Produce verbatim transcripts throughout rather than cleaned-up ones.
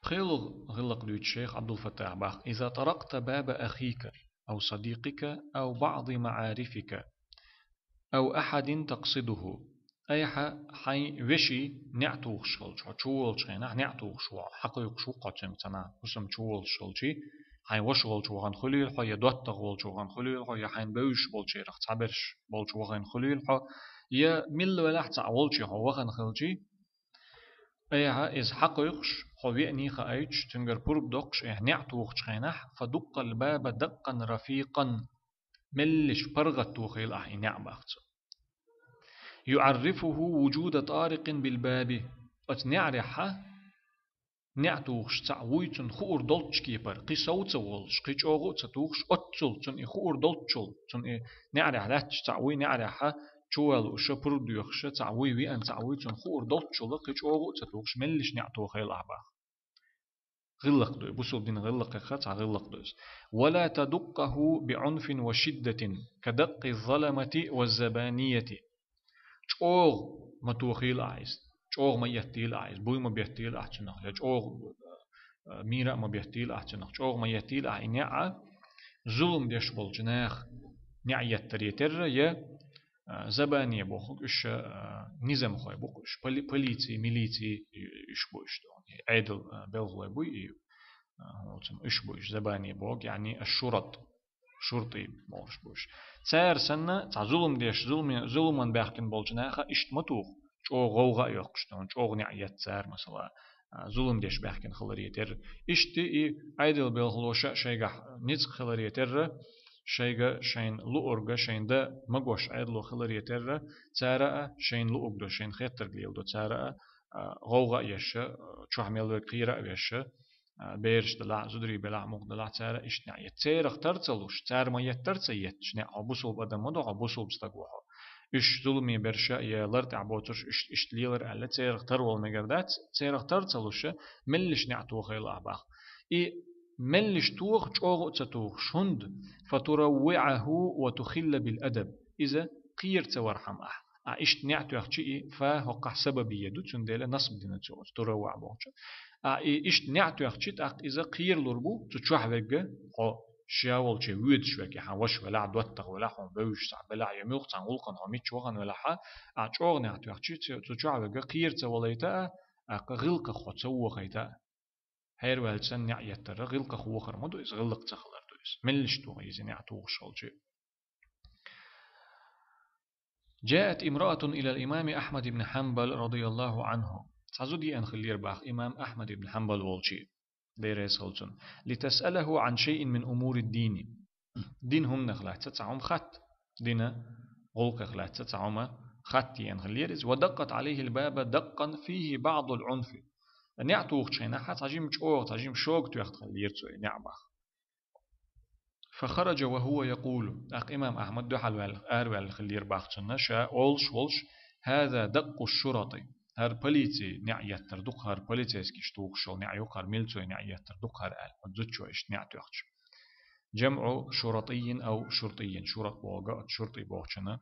ПхоьлугӀа гӀиллакх дуьйцу шайх Ӏабдул-Фаттахьа бах: «إذا طرقت باب أخيك أو صديقك أو بعض معارفك أو أحد تقصده». Айхьа хьайн веший неӀ тухуш хилча, хьо чуволчу хенахь неӀ тухуш ву, хьакхуьйкхуш ву хьо цуьнга цхьана, хӀусам чуволуш хилчий, хьайн ваша волчу вахана хуьлийла хьо, я доттагӀа волчу вахана хуьлийла хьо, я хьайн бевзаш болчарах цхьаберш болчу вахана хуьлийла хьо, я милла велахь цхьаъ волчий хьо вахана хилчий, айхьа иза хьакхуьйкхуш, хьо веаний хаийтуш, цуьнгара пурба доккхуш, айхьа неӀ тухучу хенахь, «فدق الباب دقا رفيقا», меллаша паргӀат тохийла ахьа и неӀ бах цо. «يعرفه وجود طارق بالباب». Оцу неӀарехьа неӀ тухуш цхьаъ вуй цунна хуур долчу кепара, кхин сов ца волуш, кхин чӀогӀа а ца тухуш, оццул цунна и хуур долччул, цунна и неӀарехь лаьтташ цхьаъ вуй, неӀарехьа чувалуша, пурба доьхуша цхьаъ вуй, веана цхьаъ вуй, цунна хуур долччул, кхин чӀогӀа а ца тухуш, меллаша неӀ тохийла ахьа бах. ГӀиллакх ду, бусулба дина гӀиллакхех цхьа гӀиллакх ду иза. «ولا تدقه بعنف وشدة كدق الظلمة والزبانية». ЧӀогӀа ма тохийла ахьа иза, чӀогӀа ма еттийла ахьа иза, буй ма беттийла ахьа цунах, я чӀогӀа, а, мийра а ма беттийла ахьа цунах, чӀогӀа ма еттийла ахьа и неӀ а, зулам деш болчу наха неӀ еттаре терра, я а, забане бохург уьш, а, низамхой бу-кх уьш, поли-, полици, милици, уьш бу уьш, Ӏедал, а, белхалой буй и, а, хӀоцун уьш бу уьш, забане бохург, яъни аш-шурат, шуртӀий бохуш бу уьш. Цара санна, цхьа зулам деш, зуламе-, зуламан баьхкина болчу наха иштта ма туху, чӀогӀа гӀовгӀа а йоккхуш, чӀогӀа неӀ етта цара, масала, а, зулам деш баьхкина хиларе терра. Иштта и Ӏедал белхалоша а шайгахь ницкъ хиларе терра, шайга шайна луурга, шайна дан магош Ӏедало хиларе терра, цара а шайна луург до, шайна хеттарг леладо, цара а, а, гӀовгӀа а еш, а, чохь мел верг кхера а веш, а, бераш делахь, зударий белахь, муха делахь, цара иштта неӀ етта. Церах тар ца луш, цара ма еттара ца етташ, неӀ хьо бусулба адам ма ду, хьо бусулба стаг ву хьо. Уьш зуламе берша я лар тӀехь боцурш уьш иштта лелар аьлла, церах тар вала мегар дац, церах тар ца луша, меллаша неӀ тохийла ахьа бах. И меллаша тоха чӀогӀа а ца тухуш, хӀунда? «فتروعه وتخل بالأدب». Иза кхера ца вархьама ахьа. А иштта неӀ тоьхча и фа хӀокхахь сабабийя ду, цундела насб дина цо оцу туравваӀ бохучу. А и иштта неӀ тоьхча тӀаккха иза кхералур бу, цу чохь верг хьо ша волче воьдуш верг, хьан ваша велахь, доттагӀа велахь, хьуна бевзаш цхьаъ белахь, я муьлхха цхьана гӀуллакхана хьо мичча вахана велахь, а чӀогӀа неӀ тоьхча цу, цу чохь верг кхера ца валайта а, тӀаккха гӀиллакхах хьо ца вохайта а. ХӀара ваьлча санна неӀ еттара гӀиллакхах вохар ма ду иза, гӀиллакх ца хилар ду иза. Меллаша тоха иза неӀ тухуш хилча. جاءت امرأة إلى الإمام أحمد بن حنبل رضي الله عنه. Цхьа зуда еана хиллера бах имам Ахьмад ибн Хьанбал волче, Дела реза хуьлда цунна, لتسأله عن شيء من أمور الدين. Дин хӀуманах лаьцна цхьа хӀума хатта. Дина гӀуллакхех лаьцна цхьа хӀума хатта еана хиллера иза. ودقت عليه الباب دقا فيه بعض العنف. НеӀ тухучу хенахь цхьа жима чӀогӀа, цхьа жима шога тоьхна хиллера цо и неӀ бах. فخرج وهو يقول. ТӀаккха имам Ахьмад дуьхьал ваьлла, араваьлла хиллера бах цунна, ша олуш волуш: «هذا دق الشرط». ХӀара полици неӀ еттар ду-кх, хӀара полицейскиш тухуш йолу неӀ ю-кх, хӀара милицой неӀ еттар ду-кх хӀара аьлла, оцу зудчо иштта неӀ тоьхча. جمع شرطي أو شرطي. ШуртӀ бохург оцу шуртӀий бохучунна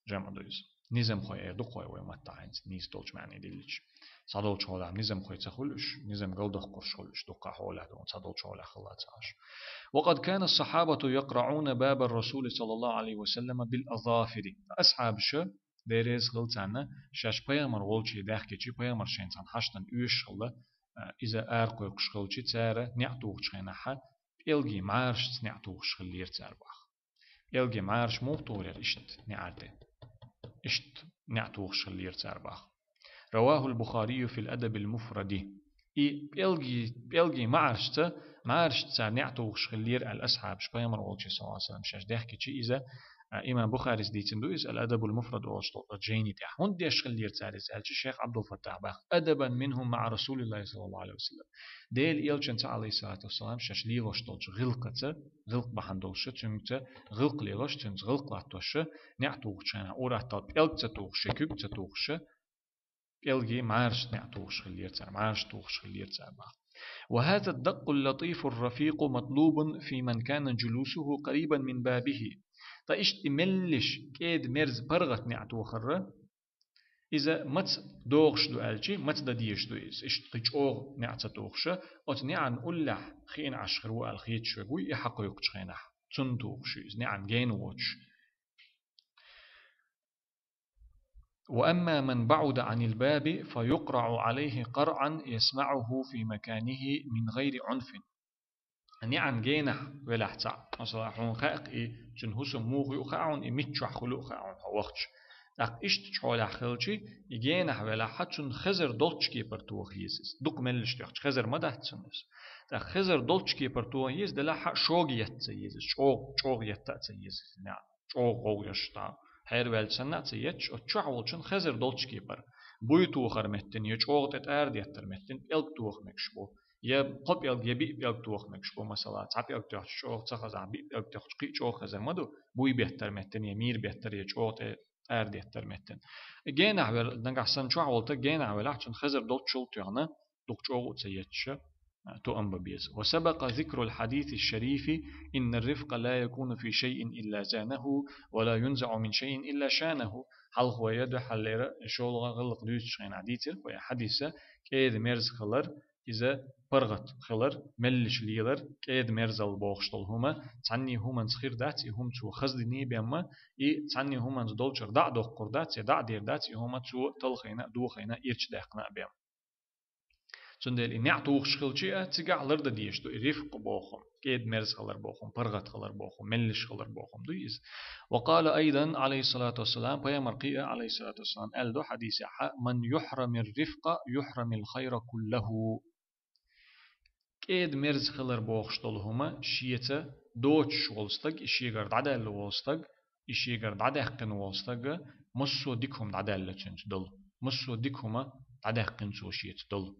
жамӀ ду иза. Низамхой эр ду-кх вай, вай маттахь хӀинца нийса долчу маьӀне диллича. Цхьадолчу хьолехь низамхой ца хуьлу уьш, низам галдоккхурш хуьлу уьш, дуккха хьолехь ду, цхьадолчу хьолехь хилла ца Ӏаш. وقد كان الصحابة يقرعون باب الرسول صلى الله عليه وسلم بالأظافر. Асхьабаша, Дела реза хуьлда царна, шаьш пайхамар волче даьхкича, пайхамар шайна цхьана хьаштана оьшуш хилла, а, иза ара кхойкхуш хилча, цара неӀ тухучу хенахь, пӀелгийн мӀарашца неӀ тухуш хиллера цара бах. ПӀелгийн мӀараш муха тухур яра иштта неӀар тӀе? Иштта неӀ тухуш хиллера цара бах. رواه البخاري في الأدب المفرد. И пӀелги-, пӀелгийн мӀарашца, мӀарашца цара неӀ тухуш хиллера аьлла асхьабаш, пайхамар волче, саллаллаху Ӏалайхи ва саллам, шаьш даьхкича иза, а, имам Бухарис дийцина ду иза, «Ал-Адабул Муфрад» олуш долчу жайни тӀехь. ХӀунда деш хиллера цара иза аьлча, шайх Ӏабдул-Фаттахь бах: أدبا منهم مع رسول الله صلى الله عليه وسلم. Делан элчанца, Ӏалайхиссалату вассалам, шаьш лелош долчу гӀиллакхаца, гӀиллакх бахьана долуша, цуьнца гӀиллакх лелош, цуьнца гӀиллакх латтоша, неӀ тухучу хенахь ур-атталла пӀелг ца тухуша, куьг ца тухуша, пӀелгийн мӀараш неӀ тухуш хиллера цара, мӀараш тухуш хиллера цара бах. وهذا الدق اللطيف الرفيق مطلوب في من كان جلوسه قريبا من بابه. Ткъа иштта и меллиш, кӀеда-мерза паргӀат неӀ тохарра, Иза маца догӀуш ду аьлчи, маца дан дезаш ду иза? Иштта кхы чӀогӀа неӀ ца тухуша, оцу неӀан уллехь хиъна Ӏаш хир ву аьлла хеташ верг вуй, и хьакхойкхучу хенахь. Цунна тухуш ю иза, неӀан гена воцуш. وأما من بعد عن الباب فيقرع عليه قرعا يسمعه في مكانه من غير عنف. НеӀан генахь велахь цхьаъ, масала, хьуна хаьа и, цуьнан хӀусам муха ю а хаьа хьуна, и миччахь хуьлу а хаьа хьуна хьо вахча. ТӀаккха иштта чу хьолехь хилчи, и генахь велахьа, цунна хезар долчу кепара тоха еза иза. Дукха меллаш тоьхча, хезар ма дац цунна иза. ТӀаккха хезар долчу кепара тоха еза, делахьа шога етта ца еза иза, чӀогӀа, чӀогӀа етта а ца еза иза неӀ. ЧӀогӀа гӀовгӀаш тӀа. Хьерваьлча санна а ца етташ, оцу чохь волчун хезар долчу кепара. Буй тохар меттина, я чӀогӀа тӀе тӀара деттар меттина, пӀелг тоха мегаш бу. Я кхо пӀелг, я биъ пӀелг тоха мегаш бу, масала, цхьа пӀелг тоьхча чӀогӀа ца хазахь, биъ пӀелг тоьхча кхин а чӀогӀа хезар ма ду, буй беттар меттина, я мийра беттар, я чӀогӀа тӀе тӀара деттар меттина. Генахь вел-, нагахь санна чохь волу стаг генахь велахь, цунна хезар долчул тоьхна, дукха чӀогӀа а ца етташ, а, тоам бан беза. وسبق ذكر الحديث الشريف: إن الرفق لا يكون في شيء إلا زانه، ولا ينزع من شيء إلا شانه. Хьалха вай дуьххьарлера шолгӀа гӀиллакх дуьйцучу хенахь дийцира вай хьадиса, кӀеда-мерза хилар, иза паргӀат хилар, меллаша лелар, кӀеда-мерзалла бохуш долу хӀума, цхьанний хӀуманца хир дац, и хӀума цо хаздиний бен ма, и цхьанний хӀуманца долчуьра дӀа а доккхур дац, я дӀа а дер дац, и хӀума цо талхийна а, дохийна а, ирча даьккхина а бен. Цундела и неӀ тухуш хилчи а, цигахь лардан дезаш ду и рифкъ боху хӀума, кӀеда-мерза хилар боху хӀума, паргӀат хилар боху хӀума, меллаша хилар боху хӀума ду иза. وقال أيضا عليه الصلاة والسلام, пайхамар кхин а, عليه الصلاة والسلام, аьлла ду хьадисехь: من يحرم الرفق يحرم الخير كله. КӀеда-мерза хилар бохуш долу хӀума шеца доцуш волу стаг, и шегара дӀадаьлла волу стаг, и шегара дӀадаьккхина волу стага массо а дика хӀума дӀадаьлла цуьнца долу, массо а дика хӀума дӀадаьккхина цо шеца долу.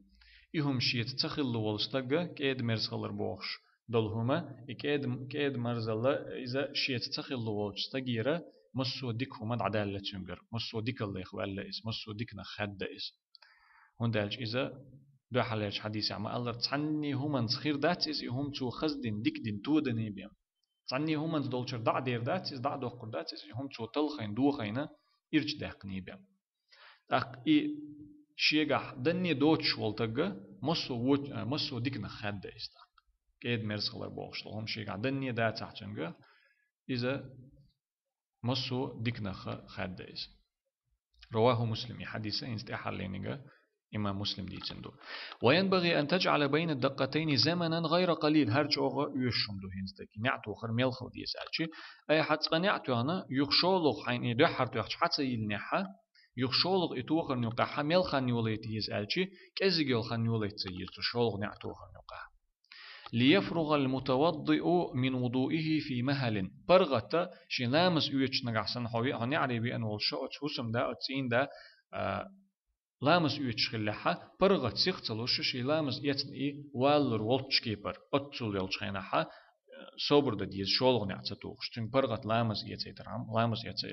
И хӀума шеца ца хилла волу стага кӀеда-мерза хилар бохуш долу хӀума, и кӀеда-, кӀеда-мерзалла иза шеца ца хилла волчу стагера массо а дика хӀума дӀадаьлла цуьнгара, массо а дикаллех ваьлла иза, массо а диканах хаьдда иза. ХӀунда аьлча иза дуьххьарлерчу хьадисехь ма-аллара, цхьанний хӀуманца хир дац иза, и хӀума цо хаздина, дика дина, тодиний бен. Цхьанний хӀуманца долчуьра дӀа а дер дац иза, дӀа а доккхур дац иза, и хӀума цо талхийна, дохийна, ирча даьккхиний бен. ТӀаккха и шегахь данне доцуш волу стага массо а вочу, а, массо а диканах хаьдда иза тӀаккха. КӀеда-мерза хилар бохуш долу хӀума шегахь данне дацахь цуьнга, иза массо а диканах хаьдда иза. رواه مسلم, и хьадиса хӀинца тӀаьххьарлерниг имам Муслим дийцина ду. وينبغي أن تجعل بين الدقتين زمنا غير قليل, хӀара чӀогӀа оьшуш хӀума ду хӀинца дерг, и неӀ тохар мел хила деза аьлчи, айхьа цкъа неӀ тоьхна, юха шолгӀа хьайна и дуьххьара тоьхча хьа ца йилла неӀ, юха шолгӀа и тохарна юкъахь мел хан йолайта еза аьлчи, кӀеззиг йолу хан йолайта ца еза цу шолгӀа неӀ тохарна юкъахь. ليفرغ المتوضئ من وضوئه في مهل. ПаргӀата шен ламаз оьцуш нагахь санна хьо ве-, хьо неӀаре веана волуш оцу хӀусамда, оцу цӀийнда, а, ламаз оьцуш хиллехьа, паргӀат сих ца луш, шен ламаз эцна и валлур волчу кепара, оццул йолчу хенахьа, а, собар дан деза шолгӀа неӀ ца тухуш. Цуьнга паргӀат ламаз эцайтархьама, ламаз эца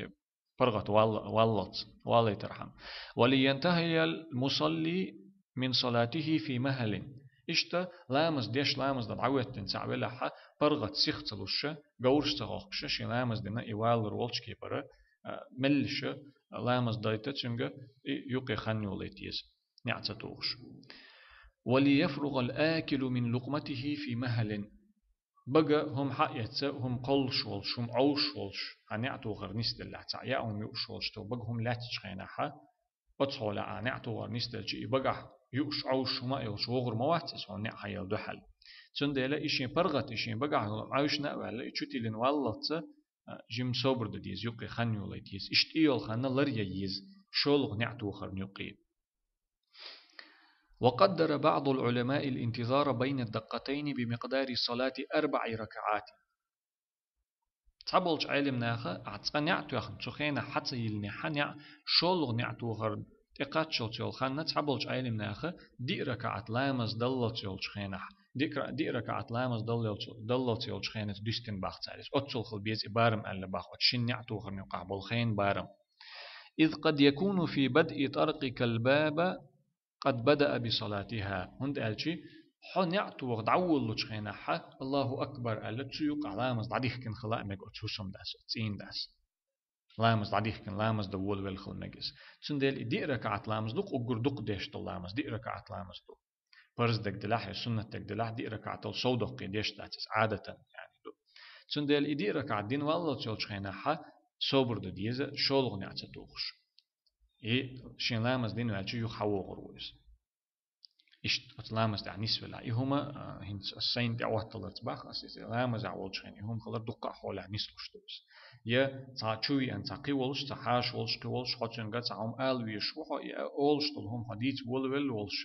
паргӀат валла-, валлалц, валлайтархьама. ولينتهي المصلي من صلاته في مهل. Иштта ламаз деш, ламаз дан дӀахӀоьттина цхьаъ велахьа, паргӀат сих ца луша, говраш ца хохкуша, шен ламаз дина и валлур волчу кепара, а, меллаша ламаз дайта цуьнга и юкъе хан йолайта еза, неӀ ца тухуш. وليفرغ الآكل من لقمته في مهل. Бага хӀума хьаэца, хӀума кхоллуш волуш, хӀума Ӏовшуш волуш, хьан неӀ тохар нисделлехь, цхьаъ яа хӀума юуш волуш, цо бага хӀума лаьцначу хенахьа, оцу хьолехь а неӀ тохар нисделча, и багахь юуш, Ӏовшуш хӀума а йолуш, вогӀур ма вац иза хьуна неӀ хьаелла дуьхьал. Цундела и шен паргӀат, и шен багахь йолу Ӏовшна а ваьлла, и чу тиллина валлалца, а, жимма собар дан деза, юкъе хан йолайта еза. Иштта и йолу ханна лар ян еза, шолгӀа неӀ тохарна юкъе. وقدر بعض العلماء الانتظار بين الدقتين بمقدار صلاة أربع ركعات. Цхьаболчу Ӏелимнаха, ахь цкъа неӀ тоьхна, цу хенахь хьа ца йиллинехьа неӀ, шолгӀа неӀ тохар тӀекхаччалц йолу ханна, цхьаболчу Ӏелимнаха диъ ракаӀат ламаз даллалц йолчу хенахь, диъ ра-, диъ ракаӀат ламаз даллалц, даллалц йолчу хенаца дуьстина бах цара иза. Оццул хила беза и барам аьлла бах, оцу шина неӀ тохарна юкъахь болу хенан барам. إذ قد يكون في بدء طرقك الباب قد بدأ بصلاتها. ХӀунда аьлча хьо неӀ тоха дӀаволлучу хенахьа, Аллаху акбар аьлла, цу юкъахь ламаз дӀадихкина хила а мега оцу хӀусамдас, оцу цӀийндас. Ламаз дӀадихкина, ламаз дан волавелла хила мега иза. Цундела и диъ ракаӀат ламаз ду, уггар дукха деш дола ламаз, диъ ракаӀат ламаз ду. Парз дагадалахь, е суннат дагадалахь, диъ ракаӀат дола сов даккхий деш дац иза, Ӏадатан, яъни ду. Цундела и диъ ракаӀат дина валлалца йолчу хенахь собар дан деза, шолгӀа неӀ ца тухуш. И шен ламаз дина ваьлча юха хьавогӀур ву иза. Иштта оцу ламаз тӀехь нисвелахь. И хӀума, а, хӀинца ас сайна тӀе Ӏотталарца бах, ас иза ламазехь волчу хенахь и хӀума хилар дуккха а хьолехь нислуш ду иза. Я цхьа чу веана, цхьа кхин волуш, цхьа хьаша волуш, кхин волуш, хьо цуьнга цхьа хӀума ала везаш ву хьо, и олуш долу хӀума хьо дийца волавелла волуш,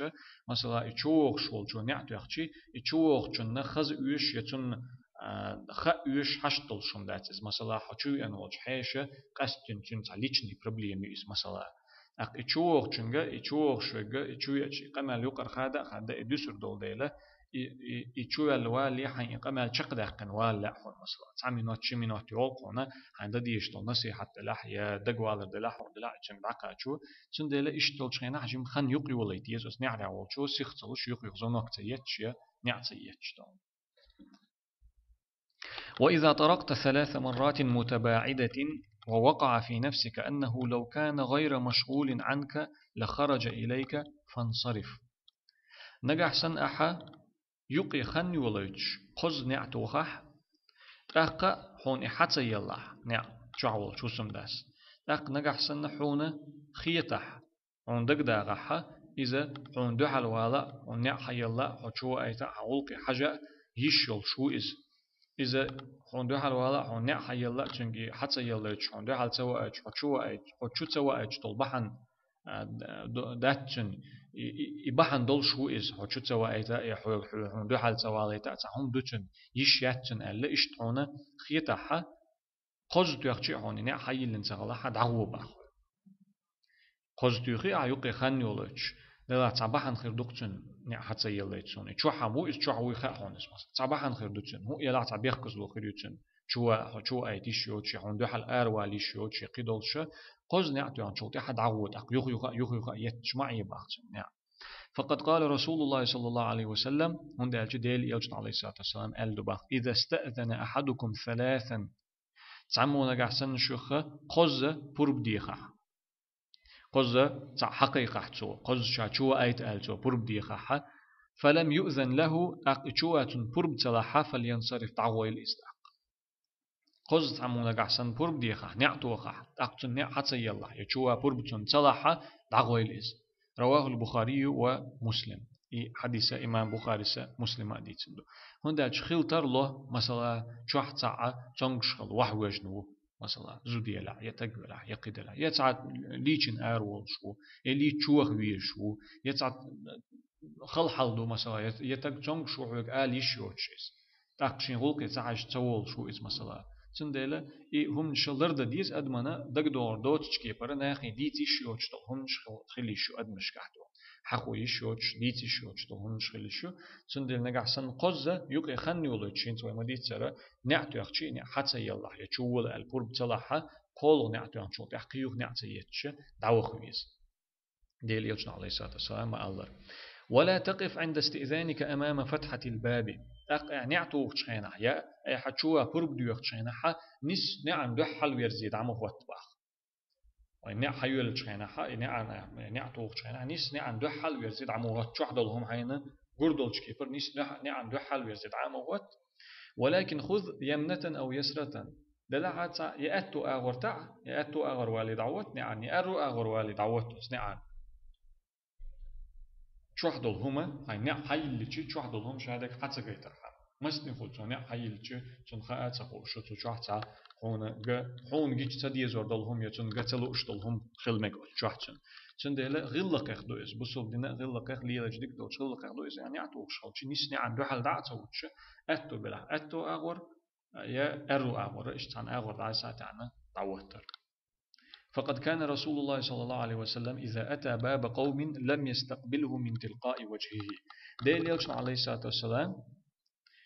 масала, и чу вогӀуш волчо неӀ тоьхчи, и чу вогӀучунна хаза оьшуш, я цунна, а, хаа оьшуш хьашт долуш хӀума дац иза. Масала, хьо чу веана волчу хьеша, къаьсттина цуьнан цхьа личный проблема ю иза, масала. ТӀаккха и чу вогӀучуьнга, и чу вогӀуш верга, и чу веача, и къамел юкъара хада а хадда, и дуьсур долу дела, и, и, и чу ваьлла валале, хьайн и къамел чекхдаьккхина вала лаьа хьуна, масала. Цхьа минот, ши минот йолу хьуна, хьайн дан дезаш долу насихьат делахь, я дагавалар делахь, хьуна делахь, и цуьнга дӀакхачо. Цундела иштта долчу хенахь жима хан юкъайолийта еза оцу неӀарехь волчо, сих ца луш, юххе звонок ца етташ, я неӀ ца етташ долу. وإذا طرقت ثلاث مرات متباعدة ووقع في نفسك أنه لو كان غير مشغول عنك لخرج إليك فانصرف. Нагахь санна ахьа юкъе хан йолуьйтуш, кхозза неӀ тохахь, тӀаккха хьуна и хьа ца еллахь, неӀ чохь волчу хӀусамдас. ТӀаккха нагахь санна хьуна хетахь, хьуна дагадагӀахьа, иза хьуна дуьхьал вала а, хьуна неӀ хьаелла а, хьо чу ваийта а, хьан гӀуллакхе хьажа а йиш йолуш ву иза. Иза хьуна дуьхьал вала а, хьуна неӀ хьаелла а, цуьнга и хьа ца еллийтуш, хьуна дуьхьал ца ваийта, хьо чу ваийта, хьо чу ца ваийта долу бахьана, а, д-, д-, дац цуьнан, и, и, и бахьана долуш ву иза, хьо чу ца ваийта а, я хьо, хьо, хьуна дуьхьал ца валийта а, цхьа хӀума ду цуьнан, йиш яц цуьнан аьлла, иштта хьуна хетахьа, кхозза тоьхча а хьуна и неӀ хьайиллина ца хилахь, дӀагӀо бах. Кхозза туьйхи ахьа юкъе хан йолуьйтуш, делахь цхьа бахьана хир ду-кх цуьнан неӀ хьа ца еллийта суна. И чохь хьан ву иза, чохь вуй хаьа хьуна иза, масала. Цхьа бахьана хир ду цуьнан. ХӀун элахь цхьа бехказло хир ю цуьнан. Чу ва-, чу ваийта йиш йоцуш, я хьуна дуьхьал ара вала йиш йоцуш, я кхидолуша, кхозза неӀ тоьхначул тӀаьхьа дӀагӀо тӀаккха. Юха-юха, юха-юха етташ ма Ӏе бах цуьнан неӀ. فقد قال رسول الله صلى الله عليه وسلم, хӀунда аьлча Делан Элчано, عليه الصلاة والسلام, аьлла ду бах: إذا استأذن أحدكم ثلاثا. Цхьаммо нагахь санна шуьха кхозза пурба дехахь. Кхозза цхьаъ хьакхайкхахь цо, кхозза ша чу ваийта аьлла цо пурба дехахьа. فلم يؤذن له, тӀаккха и чу ван цунна пурба ца лахьа, فلينصرف, дӀагӀойла иза тӀаккха. Кхозза цхьаммо нагахь санна пурба дехахь, неӀ тохахь, тӀаккха цунна неӀ хьа ца еллахь, я чу ван пурба цунна ца лахьа, дӀагӀойла иза. رواه البخاري ومسلم. И хьадиса имам Бухариса, Муслима а дийцина ду. ХӀунда аьлча хила тарло, масала, чохь цхьаъ цомгуш хилла ваха вежна ву, масала, зуда елахь, я таг велахь, я кхин делахь, я цхьа лийчина ара волуш ву, я лийча чу ваха везаш ву, я цхьа хала хьал ду, масала, я, я таг цомгуш ву хьоьга ала йиш йоцуш иза. ТӀаккха шен гӀуллакхе ца хьаьжча ца волуш ву иза, масала. Цундела и хӀуманаш лардан деза адамана, дагадогӀур доцучу кепара нахе дийца йиш йоцуш долу хӀуманаш хил-, хила йиш ю адамашкахь тӀо. Хьахо йиш йоцуш, дийца йиш йоцуш долу хӀуманаш хила йиш ю. Цундела нагахь санна кхозза юкъе хан йолуьйтуш, хӀинца вай ма-дийццара, неӀ тоьхча, и неӀ хьа ца еллахь, я чу вола аьлла пурба ца лахьа, кхоалгӀа неӀ тоьхначул тӀаьхьа кхин юха неӀ ца етташ, дӀаваха веза. Делан Элчано, عليه الصلاة والسلام, ма-аллара: ولا تقف عند استئذانك أمام فتحة الباب. ТӀаккха ахьа неӀ тухучу хенахь, я ахьа чу ван пурба доьхучу хенахьа, нисса неӀарна дуьхьал верзе дӀа ма хӀотта бах. Вай неӀ хьайоьллучу хенахьа, и неӀарна, неӀ тухучу хенахь, нисса неӀарна дуьхьал верзе дӀа ма хӀотта, чохь долу хӀума хьайна гур долчу кепара, нисса дуьхьа-, неӀарна дуьхьал верзе дӀа ма хӀотта. ولكن خذ يمنة أو يسرة. Делахь а цхьа я аьтту агӀор таӀа, я аьтту агӀор валий дӀахӀотта неӀарна, я аьрру агӀор валий дӀахӀотта оцу неӀарна. Чохь долу хӀума, хьайн неӀ хьайилличи, чохь долу хӀума ша дерг хьа ца гайтархьама. Масане хуьлу цо неӀ хьайилличи, цунна хаа а ца хууш, цу чохь цхьа хьуна га, хьуна гича ца дезор долу хӀума, я цунна га ца лууш долу хӀума хила мега оцу чохь цуьнан. Цундела гӀиллакхех ду иза, бусалба дина гӀиллакхех, лелачу дика долчу гӀиллакхех ду иза, я неӀ тухуш хилчи, нисса неӀарна дуьхьал дӀа а ца хӀуттуш, аьтту белахь аьтту агӀор, я аьрру агӀор, иштта цхьана агӀор дӀасатаьӀна дӀахӀоттар. فقد كان رسول الله صلى الله عليه وسلم إذا أتى باب قوم لم يستقبله من تلقاء وجهه. Делан Элчано, عليه الصلاة والسلام,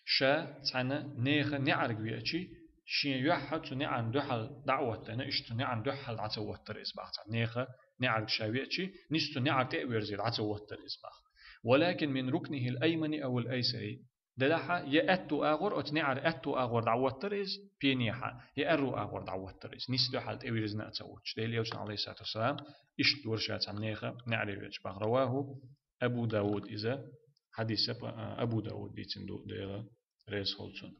ша цхьана нехан неӀарга веачи, шен юьхь цу неӀарна дуьхьал дӀа а хӀоттийна, иштта цу неӀарна дуьхьал дӀа ца хӀоттар иза бах цхьана. Нехан неӀарга ша веачи, нисса цу неӀар тӀе а верзе дӀа ца хӀоттар иза бах. ولكن من ركنه الأيمن أو الأيسر. Делахьа, я аьтту агӀор, оцу неӀар аьтту агӀор дӀавоттар иза, пенехьа, я аьрру агӀор дӀавоттар иза. Нисдоьхьал тӀевирзина а ца воттуш. Делан Элчано, Ӏалайхиссалату вассалам, иштта вуьржа цхьа нехан неӀаре веача бахьан. Раваху Абу Дауд иза, хьадис а, Абу Дауд дийцина ду, Дела реза хуьлда цунна.